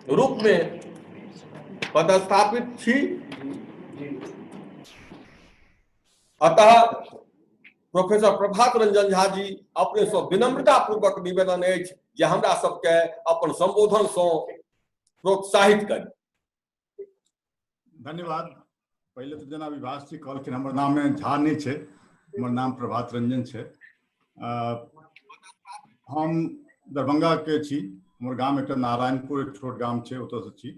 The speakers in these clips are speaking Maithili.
रूपमे पदस्थापित छी। अतः प्रोफेसर प्रभात रंजन झा जी, अपने सँ विनम्रता पूर्वक निवेदन अछि जे हमरा सबके अपन संबोधन सँ प्रोत्साहित करी। धन्यवाद। पहिले तऽ जेना विभाष जी कहलखिन, हमर नाममे झा नहि छै, हमर नाम प्रभात रंजन छै। हम दरभंगाके छी। हमर गाम एकटा नारायणपुर एक छोट गाम छै, ओतऽसँ छी।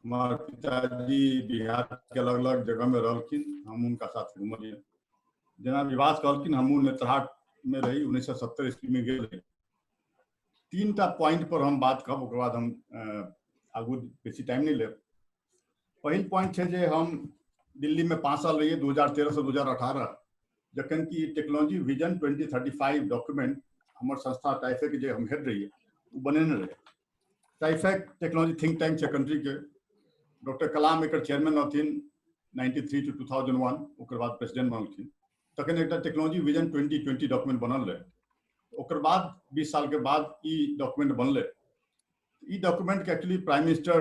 हमर पिताजी बिहारके अलग अलग जगहमे रहलखिन, हम हुनका साथ घुमलियै। जेना विभाष कहलखिन, हमहूँ नेतरहाटमे रही, 1970 ईस्वीमे गेल रही। 3टा पॉइंट पर हम बात कहब, ओकर बाद हम आगू बेसी टाइम नहि लेब। पहिल पॉइंट छै जे हम दिल्लीमे 5 साल रहियै, 2013 से 2018, जखन कि टेक्नोलॉजी विजन 2035 डॉक्यूमेंट हमर संस्था टाइफेक जे हम हेड रहियै, ओ बनेने रहै। टाइफेक टेक्नोलॉजी थिंक टैंक छै कंट्रीके। डॉक्टर कलाम एकर चेयरमैन रहथिन 93 टू 2001, ओकर बाद प्रेसिडेंट बनलखिन। तखन एकटा टेक्नोलॉजी विजन 2020 डॉक्यूमेंट बनल रहै। ओकर बाद 20 सालके बाद ई डॉक्यूमेंट बनलै। ई डॉक्यूमेंट के एक्चुअली प्राइम मिनिस्टर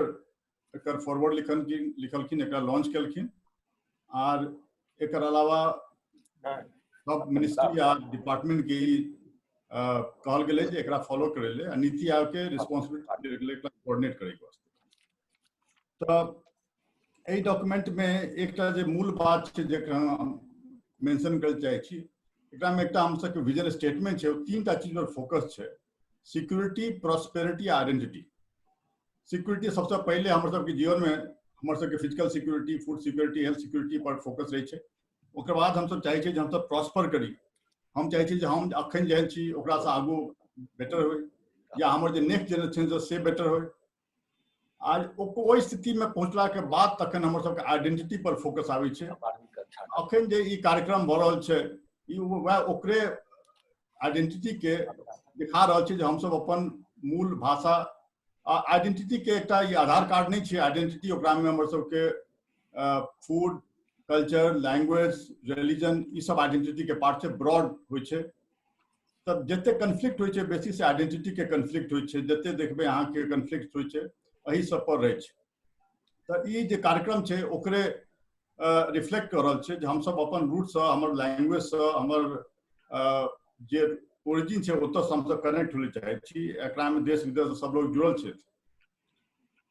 एकर फॉरवर्ड लिखलखिन, एकरा लॉन्च केलखिन। आर एकर अलावा सब मिनिस्ट्री आ डिपार्टमेंट के ई कहल गेलै जे एकरा फॉलो करै ले आ नीति आयोग के रिस्पॉन्सिबिलिटी देल गेलै एकरा कोऑर्डिनेट करे के वास्ते। तऽ एहि डॉक्यूमेंट में एकटा जे मूल बात छै, जेकरा हम मेंशन करय चाहै छी, एकरा में एकटा हम सबके विजन स्टेटमेंट छै। ओ 3टा चीज पर फोकस छै: सिक्योरिटी, प्रॉस्पेरिटी, आइडेंटिटी। सिक्योरिटी सबसँ पहिले हमर सबके जीवन में हमर सबके physical security, food security, health security पर फोकस रहै छै। ओकर बाद हमसब चाहै छियै जे हमसब प्रॉस्पर करी। हम चाहै छी जे हम अखन जेहन छी, ओकरासँ आगू बेटर होइ या हमर जे नेक्स्ट जेनरेशन छै से बेटर होइ। आज ओहि स्थितिमे पहुँचलाके बाद तखन हमर सबके आइडेंटिटी पर फोकस आबै छै। अखन जे ई कार्यक्रम भऽ रहल छै, ई वएह ओकरे आइडेंटिटी के दिखा रहल छै जे हमसब अपन मूल भाषा आइडेंटिटी के एकटा ई आधार कार्ड नहि छै। आइडेंटिटी ओकरामे हमर सबके फूड, कल्चर, लैंग्वेज, रिलीजन, ई सब आइडेंटिटी के पार्ट छै, ब्रॉड होइ छै। तब जते कन्फ्लिक्ट होइ छै, बेसी से आइडेंटिटी के कन्फ्लिक्ट होइ छै। जते देखबै अहाँके कन्फ्लिक्ट होइ छै, एहि सब पर रहै छै। तऽ ई जे कार्यक्रम छै, ओकरे रिफ्लेक्ट कऽ रहल छै जे हमसब अपन रूटसँ, हमर लैंग्वेजसँ, हमर जे ओरिजिन छै, ओतऽसँ हमसब कनेक्ट होय चाहै छी। एकरामे देश विदेश सब लोग जुड़ल छथि।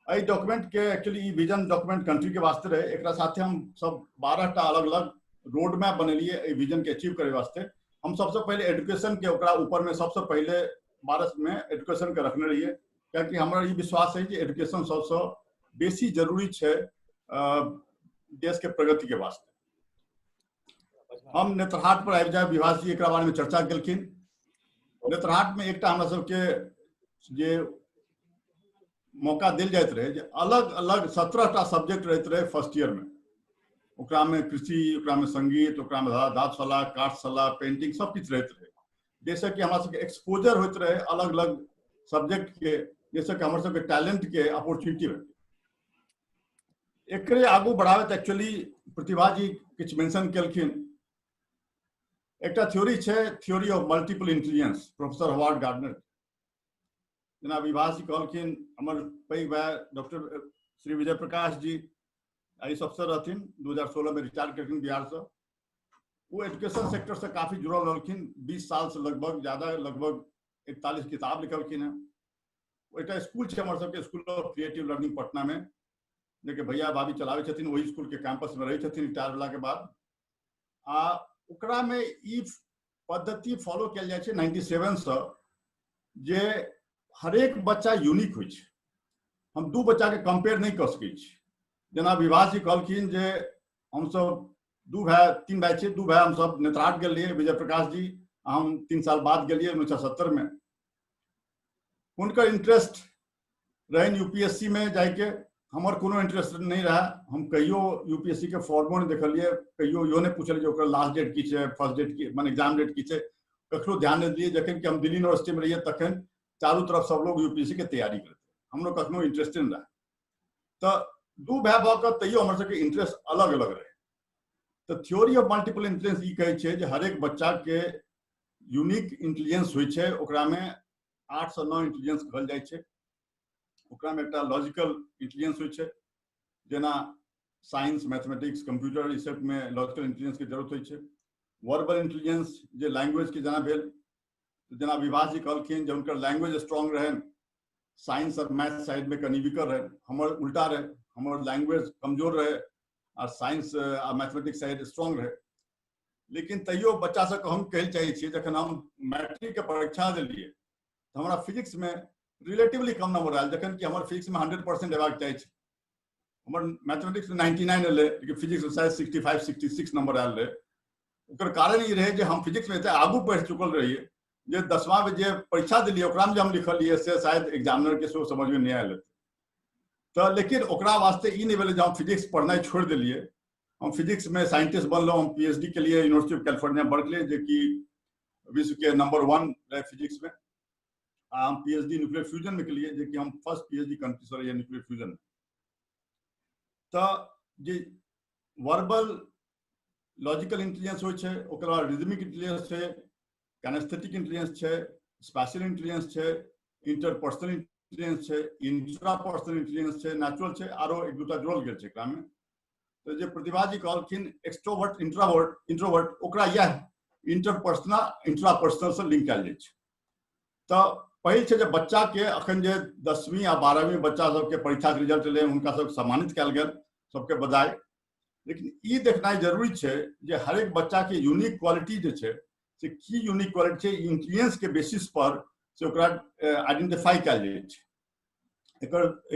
एहि डॉक्यूमेंट के एक्चुअली ई विजन डॉक्यूमेंट कंट्री के वास्ते रहे। एकरा साथे हम सब 12टा अलग अलग रोड मैप बनेलिए एहि विजन के अचीव करे वास्ते। हम सबसे पहले एजुकेशन के ओकरा ऊपर में सबसे पहले 12 में एजुकेशन के रखने रहिए, कियाकि हमरा ई विश्वास है कि एजुकेशन सबसे बेसी जरूरी छै देश के प्रगति के वास्ते। हम नेतरहाट पर आबि जाय। विभाष जी एकरा बारे में चर्चा केलखिन। नेतरहाट में एकटा हमरा सबके जे मौका देल जाइत रहे जे अलग अलग 17टा सब्जेक्ट रहैत रहे फर्स्ट ईयर में। ओकरा में कृषि, ओकरा में संगीत, ओकरा में धातुशाला, काठशाला, पेंटिंग, सब किछु रहैत रहे, जैसे कि हमरा सबके एक्सपोजर होइत रहे अलग अलग सब्जेक्ट के, जैसे कि हमर सबके टैलेंट के अपॉर्चुनिटी भेटै। एकरे आगू बढ़ाबैत एक्चुअली प्रतिभा जी किछु मेंशन केलखिन। एकटा थ्योरी छै, theory of multiple intelligence, professor Howard Gardner. जेना विभाष जी कहलखिन, हमर पैघ भाय डॉक्टर श्री विजय प्रकाश जी एहि सबसे रहथिन, 2016 में रिटायर केलखिन बिहारसँ। ओ एजुकेशन सेक्टर से काफी जुड़ल रहलखिन 20 साल से लगभग ज्यादा, लगभग 41 किताब लिखलखिन हैं। एकटा स्कूल छै हमर सबके, school of creative learning, Patna में, जेके भैया भाभी चलाबै छथिन। ओहि स्कूल के कैंपस में रहै छथिन रिटायर भेला के बाद। आ ओकरा में ई पद्धति फॉलो कयल जाइ छै 97 से जे हरेक बच्चा यूनिक होइ छै। हम दू बच्चा के कंपेयर नहि कऽ सकै छी। जेना विभाष जी कहलखिन जे हमसब दू भाय, तीन भाय छियै, दू भाय हमसब नेतरहाट गेल रहियै, विजय प्रकाश जी आ हम 3 साल बाद गेलियै 1970 में। हुनकर इंटरेस्ट रहनि यूपीएससी में जाइके, हमर कोनो इंटरेस्ट नहि रहए। हम कहियो यूपीएससी के फॉर्मो नहि देखलियै, कहियो इहो नहि पूछलियै ओकर लास्ट डेट की छै, फर्स्ट डेट की, माने एग्जाम डेट की छै, ककरो ध्यान नहि दियै। जखन कि हम दिल्ली यूनिवर्सिटी में रहियै, तखन चारू तरफ सब लोग यूपीएससी के तैयारी करते, हमरो कखनो इंटरेस्ट नहि रहए। तऽ दू भाय भऽ कऽ तैयो हमर सबके इंटरेस्ट अलग अलग रहै। तऽ थ्योरी ऑफ मल्टीपल इंटेलिजेंस ई कहै छै जे हरेक बच्चा के यूनिक इंटेलिजेंस होइ छै। ओकरामे 8 से 9 इंटेलिजेंस कहल जाइ छै। ओकरामे एकटा लॉजिकल इंटेलिजेंस होइ छै, जेना साइंस, मैथमेटिक्स, कंप्यूटर, ई सबमे लॉजिकल इंटेलिजेंस के जरूरत होइ छै। वर्बल इंटेलिजेंस जे लैंग्वेज के जेना भेल, जेना विभास जी कहलखिन जे हुनकर लैंग्वेज स्ट्रांग रहनि, साइंस और मैथ साइड में कनि वीकर रहे, हमर उल्टा रहे, हमर लैंग्वेज कमजोर रहे और साइंस आ मैथमेटिक्स साइड स्ट्रांग रहे। लेकिन तैयो बच्चा सबके हम कहै चाहै छियै, जखन हम मैट्रिक के परीक्षा देलियै तऽ हमरा फिजिक्स में रिलेटिवली कम नंबर आयल, जखन कि हमर फिजिक्स में 100% अयबाक चाही छै। हमर मैथमेटिक्स में 99 एलै, लेकिन फिजिक्स में शायद 65 66 नंबर आयल रहे। ओकर कारण ई रहै जे हम फिजिक्स में एते आगू बढ़ि चुकल रहियै जे 10वां में जे परीक्षा देलियै ओकरामे जे हम लिखलियै से शायद एग्जामिनर के सेहो समझमे नहि आयल हेतै। तऽ लेकिन ओकरा वास्ते ई नहि भेलै जे हम फिजिक्स पढ़नाइ छोड़ि देलियै। हम फिजिक्स में साइंटिस्ट बनलहुँ, हम PhD के लिए यूनिवर्सिटी ऑफ कैलिफोर्निया बर्कले, जे कि विश्व के नंबर 1 रहे फिजिक्स में, आ हम PhD nuclear fusion में केलिए, जे कि हम फर्स्ट PhD country से रहिए न्यूक्लियर फ्यूजन में। तऽ जे वर्बल लॉजिकल इंटेलिजेंस होइ छै, ओकर बाद रिदमिक इंटेलिजेंस छै, काइनेस्थेटिक इंटेलिजेंस छै, स्पैशियल इंटेलिजेंस छै, इंटरपर्सनल इंटेलिजेंस छै, इंट्रापर्सनल इंटेलिजेंस छै, नेचुरल छै, आरो एक दूटा जोड़ल गेल छै एकरामे। तऽ जे प्रतिभा जी कहलखिन एक्सट्रोवर्ट इंट्रोवर्ट, इंट्रोवर्ट, ओकरा इएह इंटरपर्सनल इंट्रापर्सनल से लिंक कयल जाइ छै। तऽ पहिल छै जे बच्चा के अखन जे 10वीं आ 12वीं बच्चा सबके परीक्षा के रिजल्ट एलै, हुनका सबके सम्मानित कयल गेल, सबके बधाई। लेकिन ई देखनाइ जरूरी छै जे हरेक बच्चा के यूनिक क्वालिटी जे छै से की यूनिक क्वालिटी छै, इंटेलिजेंस के बेसिस पर से ओकरा आइडेंटिफाई कयल जाइ छै।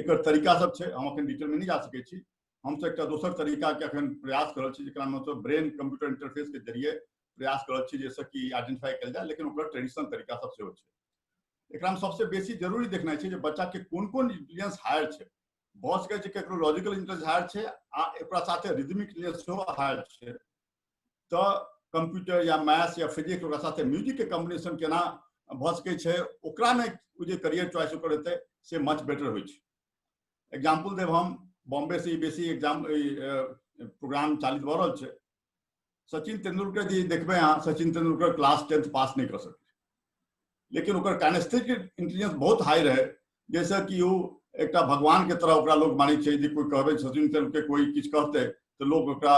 एकर तरीका सब छै, हम अखन डिटेल में नहि जा सकै छी। हमसब एकटा दोसर तरीका के अखन प्रयास कर रहल छी, जकरा हमसब ब्रेन कंप्यूटर इंटरफेस के जरिए प्रयास कर रहल छी जाहिसँ कि आइडेंटिफाई कयल जाय, लेकिन ओकर ट्रेडिशनल तरीका सब सेहो छै। एकरा में सबसे बेसी जरूरी देखनाइ छै जे बच्चा के कोन कोन इंटेलिजेंस हायर छै। भऽ सकै छै केकरो लॉजिकल इंटेलिजेंस हायर छै आ ओकरा साथे रिदमिक इंटेलिजेंस सेहो हायर छै, तऽ कंप्यूटर या मैथ्स या फिजिक्स ओकरा साथे म्यूजिक के कॉम्बिनेशन केना भऽ सकै छै, ओकरा में ओ जे करियर चॉइस ओकर हेतै से मच बेटर होइ छै। एग्जाम्पल देब हम, बॉम्बे से बेसी एग्जाम प्रोग्राम चालित भऽ रहल छै। सचिन तेंदुलकर जी देखबै अहाँ, सचिन तेंदुलकर क्लास 10th पास नहि कऽ सकलै, लेकिन ओकर काइनेस्थेटिक इंटेलिजेंस बहुत हाई रहे, जैसे कि ओ एकटा भगवान के तरह ओकरा लोग मानै छै। जे कोई कहबै सचिन तेंदुलकर कोई किछु कहतै तऽ लोग ओकरा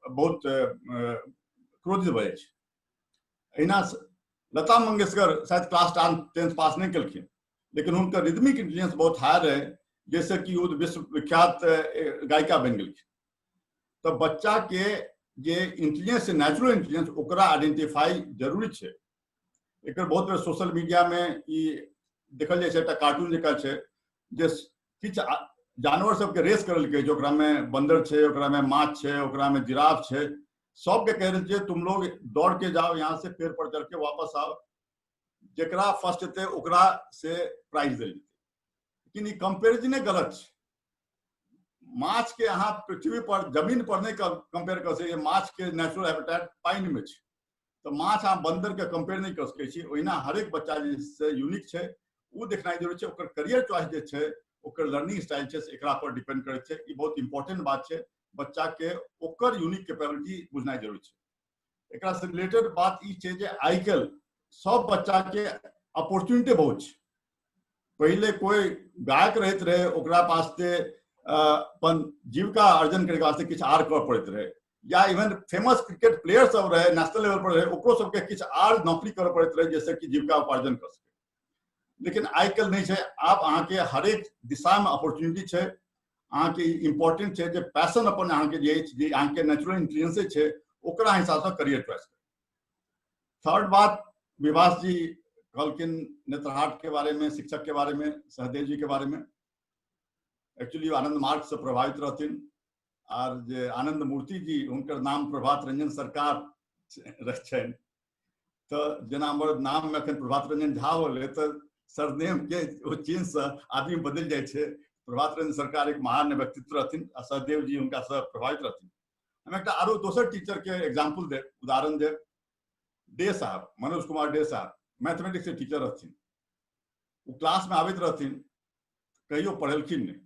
बहुत क्रोधित भऽ जाइ छै। एहिना लता मंगेशकर शायद क्लास 10th पास नहि केलखिन, लेकिन हुनकर रिदमिक इंटेलिजेंस बहुत हाई रहे, जैसे कि ओ विश्व विख्यात गायिका बनि गेलखिन। तऽ बच्चा के जे इंटेलिजेंस छै, नेचुरल इंटेलिजेंस, ओकरा आइडेंटिफाई जरूरी छै। एकर बहुत बेर सोशल मीडिया में ई देखल जाइ छै, एकटा कार्टून जकाँ छै जे किछु जानवर सबके रेस करल कहै छै, ओकरा में बंदर छै, ओकरा में माछ छै, ओकरा में जिराफ छै, सबके कह रहल छै तुम लोग दौड़ के जाओ यहाँ से, पेड़ पर चढ़ के वापस आओ, जकरा फर्स्ट एतै ओकरा से प्राइज देल जेतै। लेकिन ई कंपेरिजने गलत छै। माछ के अहाँ पृथ्वी पर जमीन पर नहि कंपेयर कऽ सकै, माछ के नेचुरल हैबिटेट पानि में छै, तऽ माछ अहाँ बंदर के कंपेयर नहि कऽ सकै छी। ओहिना हरेक बच्चा जे से यूनिक छै ओ देखनाइ जरूरी छै, ओकर करियर चॉइस जे छै, ओकर लर्निंग स्टाइल छै, से एकरा पर डिपेंड करै छै। ई बहुत इंपॉर्टेंट बात छै, बच्चा के ओकर यूनिक कैपेबिलिटी बुझनाइ जरूरी छै। एकरा से रिलेटेड बात ई छै जे आइ काल्हि सब बच्चा के अपॉर्चुनिटी बहुत छै। पहिले कोई गायक रहैत रहे, ओकरा वास्ते अपन जीविका अर्जन करे वास्ते किछु आर करऽ पड़ैत रहे, या इवन फेमस क्रिकेट प्लेयर सब रहे, नेशनल लेवल पर रहे, ओकरो सबके किछु आर नौकरी करऽ पड़ैत रहे जैसे कि जीविका उपार्जन कर सके। लेकिन आइ काल्हि नहि छै, आब अहाँके हरेक दिशामे अपॉर्चुनिटी छै। अहाँके इम्पोर्टेंट छै जे पैशन अपन अहाँके जे अछि, जे अहाँके नेचुरल इंटेलिजेंस छै, ओकरा हिसाबसँ करियर चॉइस करू। थर्ड बात, विभास जी कहलखिन नेत्रहाट के बारे में, शिक्षक के बारे में, सहदेव जी के बारे में। एक्चुअली आनंद मार्ग से प्रभावित रहथिन, आर जे आनंद मूर्ति जी, हुनकर नाम प्रभात रंजन सरकार छनि, तऽ जेना हमर नाम में अखन प्रभात रंजन झा होलै तऽ सरनेम के ओ चेंज से आदमी बदलि जाइ छै। प्रभात रंजन सरकार एक महान व्यक्तित्व रहथिन आ सहदेव जी हुनका से प्रभावित रहथिन। हम एकटा आरो दोसर टीचर के एग्जाम्पल देब, उदाहरण देब। डे साहब, मनोज कुमार डे साहब मैथमेटिक्स के टीचर रहथिन। ओ क्लास में आबैत रहथिन, कहियो पढ़ेलखिन नहि,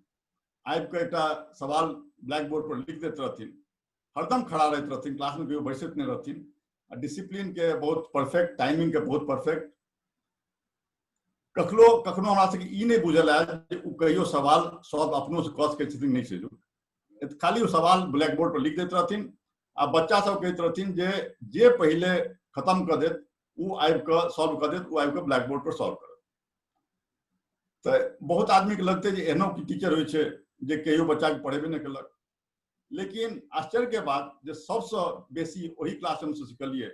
आबि कऽ एकटा सवाल ब्लैक बोर्ड पर लिख दैत रहथिन, हरदम खड़ा रहैत रहथिन, क्लास में कहियो बैसैत नहि रहथिन, आ डिसिप्लिन के बहुत परफेक्ट, टाइमिंग के बहुत परफेक्ट। कखनो कखनो हमरा सबके ई नहि बुझल आयल जे ओ कहियो सवाल सॉल्व अपनो से कऽ सकै छथिन नहि से। खाली ओ सवाल ब्लैक बोर्ड पर लिख दैत रहथिन आ बच्चा सब कहैत रहथिन जे जे पहिले खत्म कऽ देत ओ आबि कऽ सॉल्व कऽ देत, ओ आबि कऽ ब्लैक बोर्ड पर सॉल्व करत। तऽ बहुत आदमी के लगतै जे एहनो की टीचर होइ छै जे कहियो बच्चा के पढ़ेबे नहि केलक। लेकिन आश्चर्य के बात जे सबसँ बेसी ओहि क्लास में हमसब सिखलियै,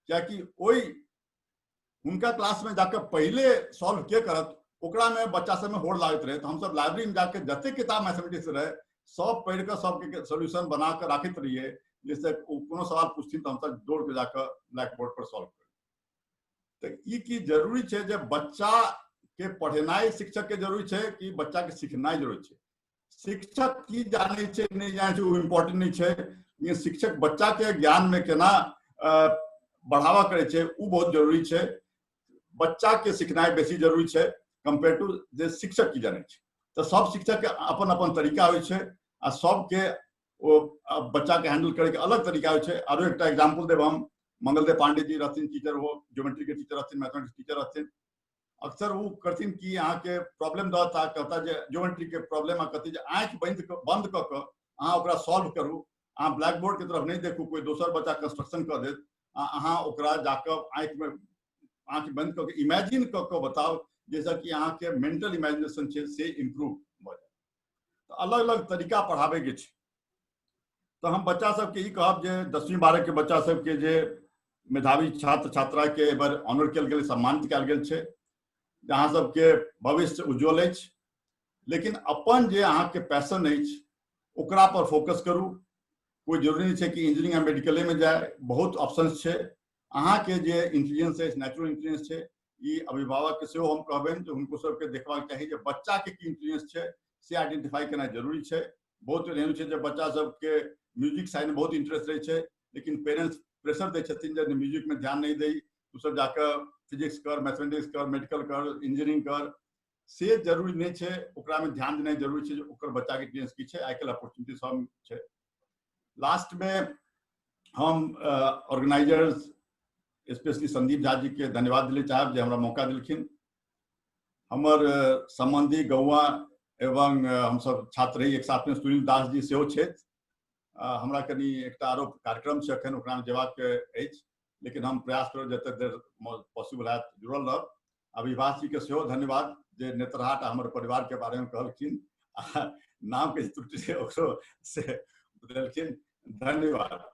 कियाकि ओहि हुनका क्लास में जाके पहिले सॉल्व के करत ओकरा में बच्चा सब में होड़ लागैत रहे। तऽ हमसब लाइब्रेरी में जाके जते किताब मैथमेटिक्स रहे सब पढ़ि कऽ सबके सोल्यूशन बना कऽ राखैत रहियै, जाहिसँ ओ कोनो सवाल पूछथिन तऽ हमसब दौड़ के जाकऽ ब्लैक बोर्ड पर सॉल्व करी। तऽ ई की जरूरी छै जे बच्चा के पढ़ेनाइ शिक्षक के जरूरी छै कि बच्चा के सिखनाइ जरूरी छै? शिक्षक की जानै छै नहि जानै छै ओ इम्पोर्टेंट नहि छै, लेकिन शिक्षक बच्चा के ज्ञान में केना बढ़ावा करै छै ओ बहुत जरूरी छै। बच्चा के सिखनाइ बेसी जरूरी छै कम्पेयर टू जे शिक्षक की जानै छै। तऽ सब शिक्षक के अपन अपन तरीका होइ छै आ सबके ओ बच्चा के हैंडल करे के अलग तरीका होइ छै। आरो एकटा एग्जाम्पल देब हम, मंगलदेव पांडे जी रहथिन टीचर, वो ज्योमेट्री के टीचर रहथिन, मैथमेटिक्स टीचर रहथिन। अक्सर वो करथिन कि अहाँके प्रॉब्लम दता, कहता जे ज्योमेट्री के प्रॉब्लम, आ कहती जे आँखि बंद कऽ कऽ अहाँ ओकरा सॉल्व करू, अहाँ ब्लैक बोर्ड के तरफ नहि देखू, कोइ दोसर बच्चा कंस्ट्रक्शन कऽ देत, आ अहाँ ओकरा जाकऽ आँखिमे आँखि बंद कऽ के इमेजिन कऽ कऽ बताउ, जाहिसँ कि अहाँके मेंटल इमेजिनेशन छै से इम्प्रूव भऽ जायत। तऽ अलग अलग तरीका पढ़ाबैके छै। तऽ हम बच्चा सबके ई कहब जे 10वीं 12 के बच्चा सबके जे मेधावी छात्र छात्रा के एहि बेर ऑनर कयल गेल, सम्मानित कयल गेल छै, जे अहाँ सबके भविष्य उज्जवल अछि, लेकिन अपन जे अहाँके पैशन अछि ओकरा पर फोकस करू। कोइ जरूरी नहि छै कि इंजीनियरिंग आ मेडिकले में जाय, बहुत ऑप्शंस छै। अहाँके जे इंटेलिजेंस अछि, नेचुरल इंटेलिजेंस छै, ई अभिभावक के सेहो हम कहबनि जे हुनको सबके देखबाक चाही जे बच्चा के की इंटेलिजेंस छै से आइडेंटिफाई केनाइ जरूरी छै। बहुत एहन छै जे बच्चा सबके म्यूजिक साइड में बहुत इंटरेस्ट रहै छै, लेकिन पेरेंट्स प्रेशर दै छथिन जे म्यूजिक में ध्यान नहि दै, तू सब जाकऽ फिजिक्स कर, मैथमेटिक्स कर, मेडिकल कर, इंजीनियरिंग कर। से जरूरी नहि छै, ओकरा में ध्यान देनाइ जरूरी छै जे ओकर बच्चा के इंटेलिजेंस की छै। आइ काल्हि अपॉर्चुनिटी सब छै। लास्ट में हम ऑर्गेनाइजर्स स्पेशली संदीप झा जी के धन्यवाद दिले चाहब जे हमरा मौका दिलखिन। हमर संबंधी गौआ एवं हमसब छात्र रही एक साथ में, सुनील दास जी सेहो छथि। हमरा कनि एकटा आरो कार्यक्रम छै अखन, ओकरामे जेबाक अछि, लेकिन हम प्रयास करब जतेक देर पॉसिबल हैत जुड़ल रहब। अभिभाष जी के सेहो धन्यवाद जे नेतरहाट हमर परिवार के बारे में कहलखिन, नाम के त्रुटि छै ओकरो से बदलखिन, धन्यवाद।